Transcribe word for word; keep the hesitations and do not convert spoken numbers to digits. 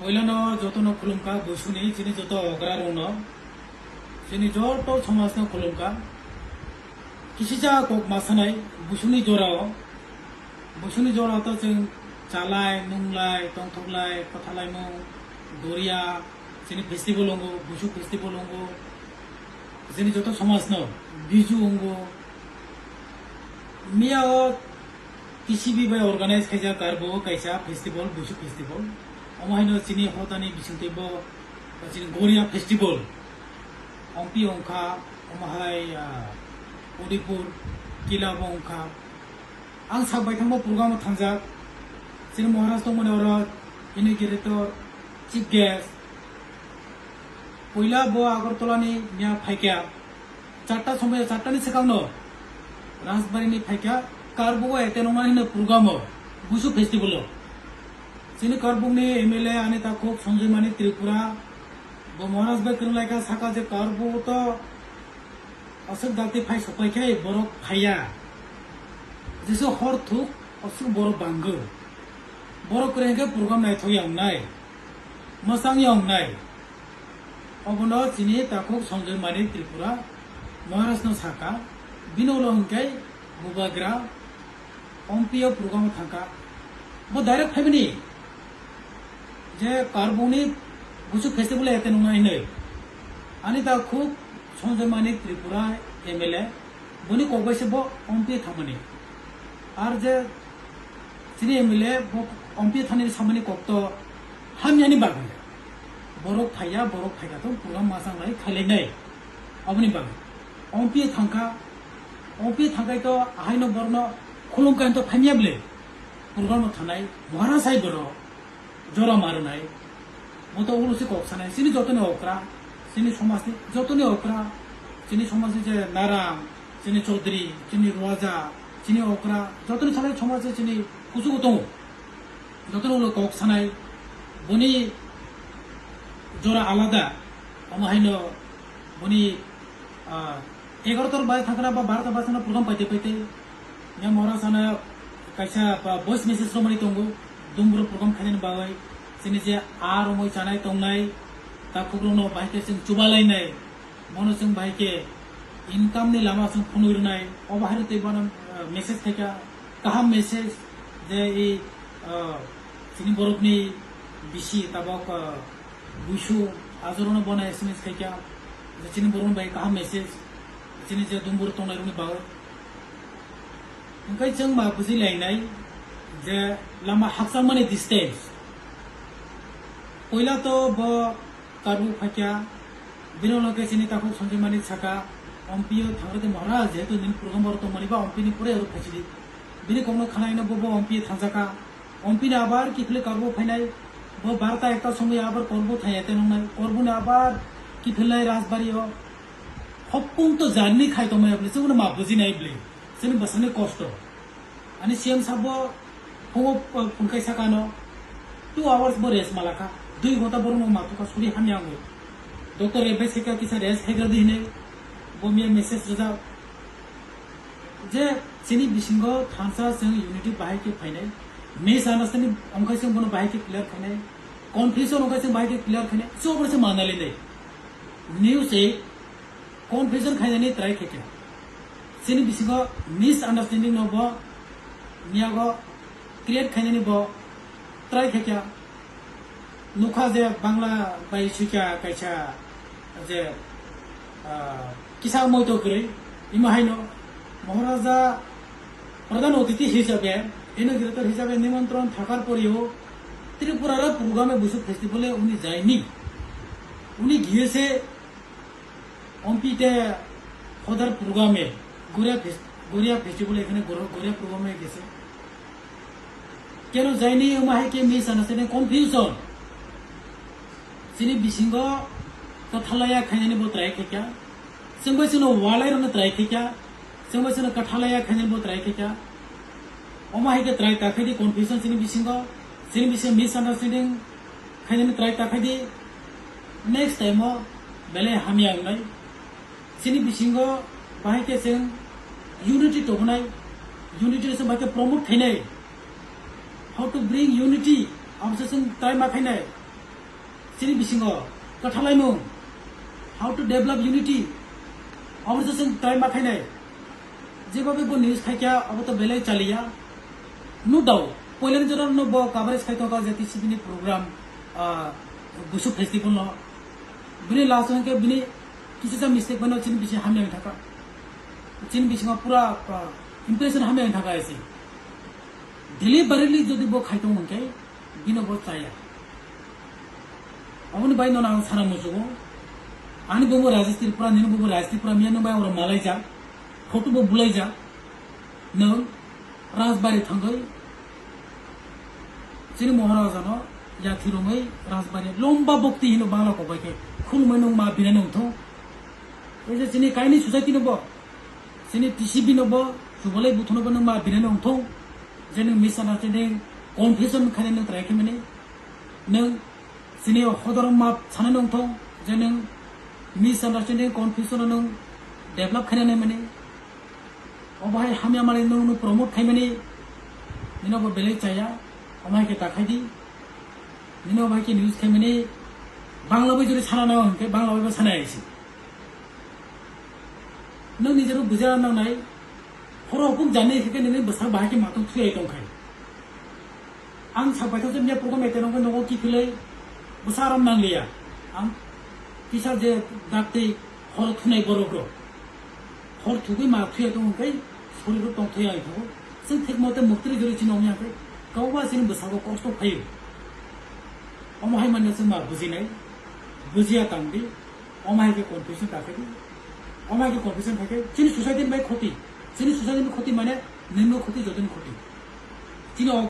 Poilano jotono khulumkha, Buisuni chini joto ograrokno, chini joto somajno khulumkha. Kisisa kok ma sanai Buisuni jorao, Buisuni jorao to chwng chalai, nunglai, tongthoklai, kwthalaimung, doria, chini festival wngo, Buisu festival wngo, chini joto somajno Biju wngo. Miya o T C B bai organize khaijak Karbo kaisa festival, Buisu festival. Omo haino chini hotani bisingtwi bo chini Goria festival. Ompi wngkha, omo hai, ah, Udaipur kila bo wngkha. Ang sak baithangbo program o thangjak. Chini Maharaj tongmani oro inaugurator, chief guest. Puila bo Agartala ni miya phaikha. Charta somoi, charta ni swkangno Rajbari ni phaikha, Karbuk o ete nongmani hino program o, Busu festival o. Chini Karbuk ni M L A ani takhuk Sanjay Mani Tripura, bo Maharaj bai kwrwnglaikha, saka je Karbuk o to aswk dakti phai sokpaikhai borok phaiya. Jesu hor thuk aswk borok banggo. Borok kwrwi hwnkhe program naithokya wngnai, mwchangya wngnai. Obono chini takhuk Sanjay Mani Tripura Maharaj no saka, bini ulo hwnkhe bubagra Ompi o program o thangkha. Bo direct phaimani je Karbuk ni Busu festival ete nungna hinwi. Ani takhuk Sanjay Mani Tripura M L A, boni kok bai se bo Ompi thangmani. Ar je chini M L A bo Ompi thani samani kok to hamyani bagwi. Borok phaiya, borok phaikha to program mwchang lai khailainai. Aboni bagwi Ompi thangkha, Ompi thangkhai to ahaino borno khulumkha to phaimya bwle. Program no thanai, Maharaj hai borok. Jora marwnai, moto ulo se kok sanai, chini jotoni okra, chini somajni jotoni okra, chini somajni je Naram, chini Chaudhary, chini Ruaja, chini okra, jotoni sanai somaj se chini kuchugo tongo. Jotoni ulo kok sanai, boni jora alada, omo haino boni Ah, egarotar bai thangkra ba barotar bai thangkra program paite paite. Nya mora sana kaisa ba voice message romani tongo. Dumbur program khainani bagwi. Chini je ar omoi chanai tongnai. Takhukrokno bahai khe chwng chubalainai. Bono chwng bahai khe income ni lama chwng phunui rwnai. Obo haino tei bono, ah, message khaikha. Kaham message je i, ah, chini borokni bisi tabok, ah, Buisu, ajorokno bono S M S khaikha, je chini borokni bai kaham message, chini je dumbur tongnai rokni bagwi. Hwnkhe chwng ma buji lainai je lama hakchangmani distance. Puila to bo Karbu phaikha, bini ulo khe chini takhuk Sanjay Mani saka, Ompi o thangrwdi Maharaj, jehetu nini program oro tongmani ba Ompi ni pore oro phaisidi. Bini kokno khanaino bo, bo Ompi thangjaka. Ompini abar kiphilwi Karbo phainai, bo barta ekta somoi abar Karbo thai ete nongnai, Karboni abar kiphilnai Rajbari o. Hopung to journey khai tongmani bwle, chwngno ma bujinai bwle, chini bwsani kosto. Ani C M sabo phungo, uh, phunkai sakano, two hours bo rest malakha, dui ghonta borokno matukha suri hamya wngwi. Doctor advice khaikha kisa rest khaigra di hinwi, bo miya message rwjak. Je chini bisingo thansa chwng unity bahai khe phainai, misunderstanding wngkha chwng bono bahai khe clear khainai, confusion wngkha chwng bahai khe clear khainai, chwng obono se manali nai. News e confusion khainani try khaikha. Chini bisingo misunderstanding no bo miyago create khainani bo try khaikha. Nukha je Bangla bai suikha kaisa je, ah, kisa moito kwrwi, imo haino Maharaja Pradhan Othithi hisabe, inaugurator hisabe nimantron thakar poreyo Tripura ra program e Busu festival e uni jaini. Uni giyese Ompi te hodar program e, Goria fes-, Goria festival ekhane Gor-, Goria program e gese. Keno jaini wngma hai khe misunderstanding, confusion. Chini bisingo kwthalaya khainani bo try khaikha. Chwngbai chwngno walai rwna try khaikha. Chwngbai chwngno kwthalaya khainani bo try khaikha. Omo hai khe try ta khaidi confusion chini bisingo. Chini bisingo misunderstanding khainani try ta khaidi. Next time o belai hamya wngnai. Chini bisingo bahai khe chwng unity tobonai, unity se bahai khe promote khainai. How to bring unity, abo se chwng try ma khainai. Chini bisingo kwthalaimung, how to develop unity, obo se chwng try ma khainai. Jebobe bo news khaikha, obo to belai chaliya. No doubt, poilani jora no bo coverage khai tongkha J T C B ni program, ah, Busu festival no. Bini last o hwnkhe bini kisa sa mistake bano chini bisi hamya wng thaka. Chini bisingo pura, ah, impression hamya wng thaka isi. Deliberately jodi bo khai tong hwnkhe, bino bo chaya. Oboni bai nono ang sana muchugo. Ani bumo Rajesh Tripura, nini bumo Rajesh Tripura, miya nung bai oro malaijak. Photo bo bulaijak. Nung Rajbari thangwi chini Maharaja no yathi romwi Rajbari lomba bokti hino Bangla kok bai khe khulumai nung ma bina nung thung. Oje chini kaini society no bo Chini T C B no bo, chubalai buthu no bo nung ma bini nung thung, je nung misunderstanding, confusion khaina nung try khaimani, nung chini hodor ma sana nung thung, je nung misunderstanding, confusion no nung develop khaina naimani, obo hai hamya mani nung nung promote khaimani, nini bo belai chaya, omo hai khe ta khai di, nini obo hai khe news khaimani, Bangla bai jori sana nang hwnkhe Bangla bai bo sana aisi. Nang nijero buja nangnai, horo hukuk jani hike nini bwsa bahai khe matwk thuyai tongkhai. Ang sak baithang se miya program ete nongkhe nogo kiphilwi bwsa aram nangliya. Ang kisa je daktwi horo thunai borok rok. Hor thugwi ma thuyai tongkhai, soriro tong thuyai thago. Chwng thik mote muktri jori chini ongya khe, kauba chini bwsago kosto phaio. Omo hai manna chwng ma bujinai, bujiya tangdi. Omo hai khe confusion ta khe di. Omo hai khe confusion khe chini society ni bai khoti. Chini society ni khoti mane nini khoti, jotoni khoti. Chini o